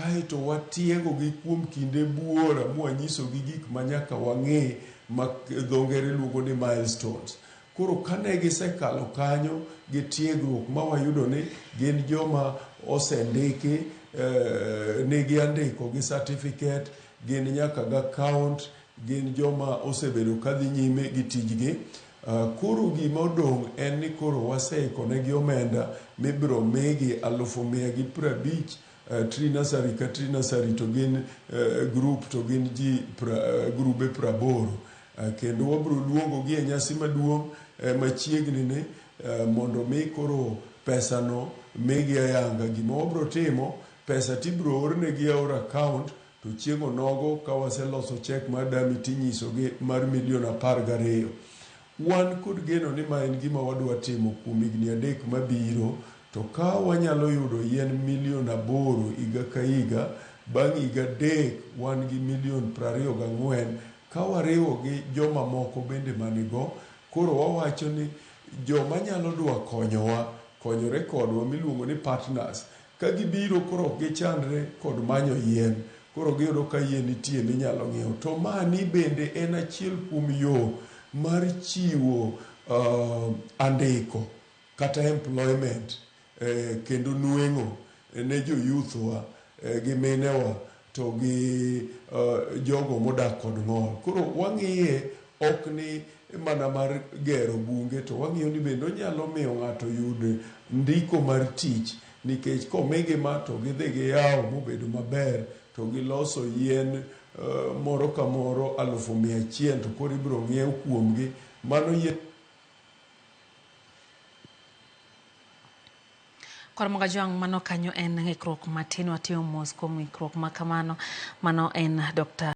Kaeto watiegogi kuom kinde buora mwanyisogi gik ma nyaka wang'e ma dho ngere luongo ni milestones. Koro kane gisekalo kanyo gi tiegruok ma wayudo ni gin joma osendiki, nigi andiko gi certificate, gin nyaka gi account, gin joma osebedo kadhi nyime gi tijgi. Koro gima odong' en ni koro waseikonegi omenda mibiro migi 150,000 tree nursery ka tree nursery to gin group to gin ji grube 80. Kendo wabiro luongogi e nyasi maduong' machiegni ni mondo mi koro pesano migi ayanga. Gima wabiro timo, pesa tibiro ornegi aora account to chieng' onogo ka waseloso cheque mar dummy tinyisogi mar milion 12. Wan kod geno ni ma en gima wadwa timo kuom higni 3 mabiro, to ka wanyalo yudo yien milion 8 higa ka higa, bang' higa 3 wan gi milion 24 ka wariwo gi joma moko bende manigo. Koro wawacho ni joma nyalo dwa konyowa, konyore kodwa miluongo ni partners, ka gibiro koro ok gichandre kod manyo yien, koro giyudo ka yien nitie minyalo ng'iew. To mani bende en achiel kuom yo mar chiwo andiko kata employment kendo nweng'o ne jo youth wa gi minewa to gi jogo modak kod ng'ol. Koro wang'iye ok ni mana mar gero bunge to wang'iyo ni bende onyalo miyo ng'ato yud ndiko mar tich nikech komigi ma to gidhi giyawo mobedo maber to giloso yien moro ka moro 100,000 to koro ibiro ng'iew kuomgi mano yien. Kor Mogajwang' mano kanyo en ng'ikruok matin watimo mos kuom ng'ikruok ma kamano. Mano en Dr.